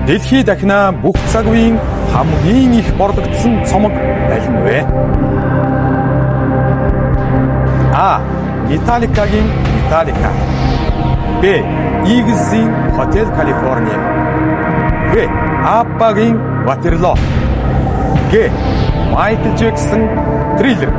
Дэлхий дахинаа бүх цаг үеийн хамгийн их борлогдсон цомог аль нь вэ? А. Metallica-гийн Metallica. Б. Eagles-ийн Hotel California. В. ABBA-гийн Waterloo. Г. Michael Jackson Thriller.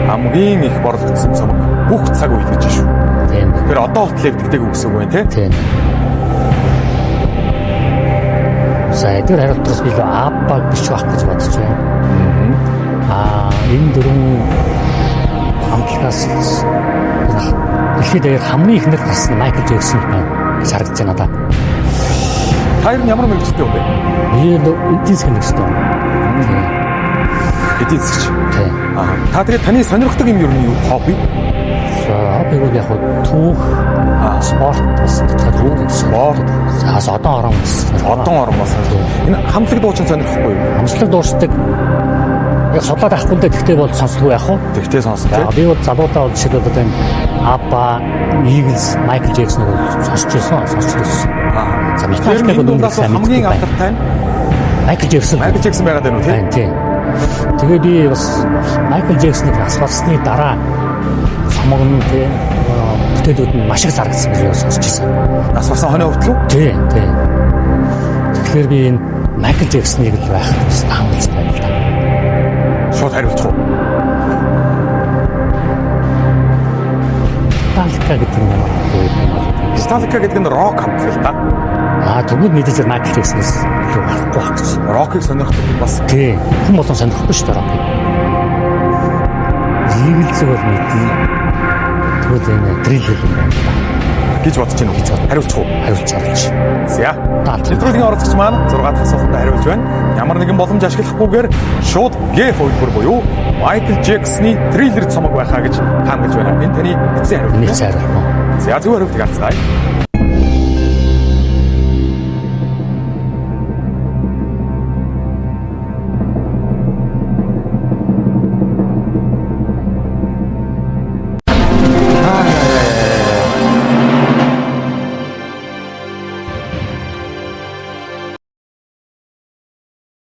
Хамгийн их борлогдсон цомог бүх цаг үед гэж шүү. Тийм. Тэгэхээр одоо хүртэл эвдэгдэг үг гэсэн үг байна тий. Тийм. За эдгээр хариултаас би илүү Абба биш байх гэж бодож байна. Аа энэ дөрвөн хамтлагаас дэлхийд даяар хамгийн их нэр гарсан Майкл Джексон байна гэж харагдаж байна надад. Та ер нь ямар мэргэжилтэй юм бэ? Би л эдийн засгийн мэргэжилтэй юм. Тийм. Эдийн засгч. Тийм. Аа. Та тэгээд таны сонирхдаг юм ер нь юу? Хобби? За хобби бол яг хуу түүх, спорт бас түүх, Спорт, бас одон орон бас одон орон бас. Энэ хамтлаг дуучин сонирхохгүй юу? Хамтлаг дуурчдаг яг судлаад авахгүй л дээ, тэгтээ бол сонсдгүй яах вэ? Тэгтээ сонсон За тий. би бол залуудаа бол жишээлбэл одоо энэ ABBA, Eagles, Michael Jackson-ыг бол сонсч байсан, сонсч байсан. Аа. За Тэр Metallica нь бол энэ дундаас өмнө хамгийн алдартай нь Michael Jackson. Michael Jackson байгаад байна уу тий? Байна тий. Тэгээ би бас Michael Jackson-ыг нас барсны дараа цомог нь тий бүтээлүүд нь маш их зарагдсан гэж би сонсч байсан. Нас барсан хоноо хүртэл үү? Тий, тий. Тэгэхээр би энэ Michael Jackson-ыг л байх гэж таамаглаж байна л да. Шууд хариулчих уу? Metallica гэдэг нь ямар хамтлаг юм бол Metallica гэдэг нь рок хамтлаг л да. Аа тэгвэл мэдээж Michael Jackson-аас илүү гарахгүй байх гэж. Рокийг сонирхдаг хүн бас Тий. Хүн болгон сонирхохгүй шүү дээ рокийг. Eagles-ийг бол мэднэ. Тэгвэл энэ Thriller юм байна. гэж бодож байна уу? Гэж бод- Хариулчих уу? Хариулч хариулч. За. Даалт. Нэвтрүүлгийн оролцогч маань 6 дахь асуултанд хариулж байна. Ямар нэгэн боломж ашиглахгүйгээр шууд Г хувилбар буюу Майкл Джексоны Thriller цомог байхаа гэж таамаглаж байна. Энэ таны эцсийн хариулт. Энэ эцсийн хариулт. За зөв хариултыг харцгаая.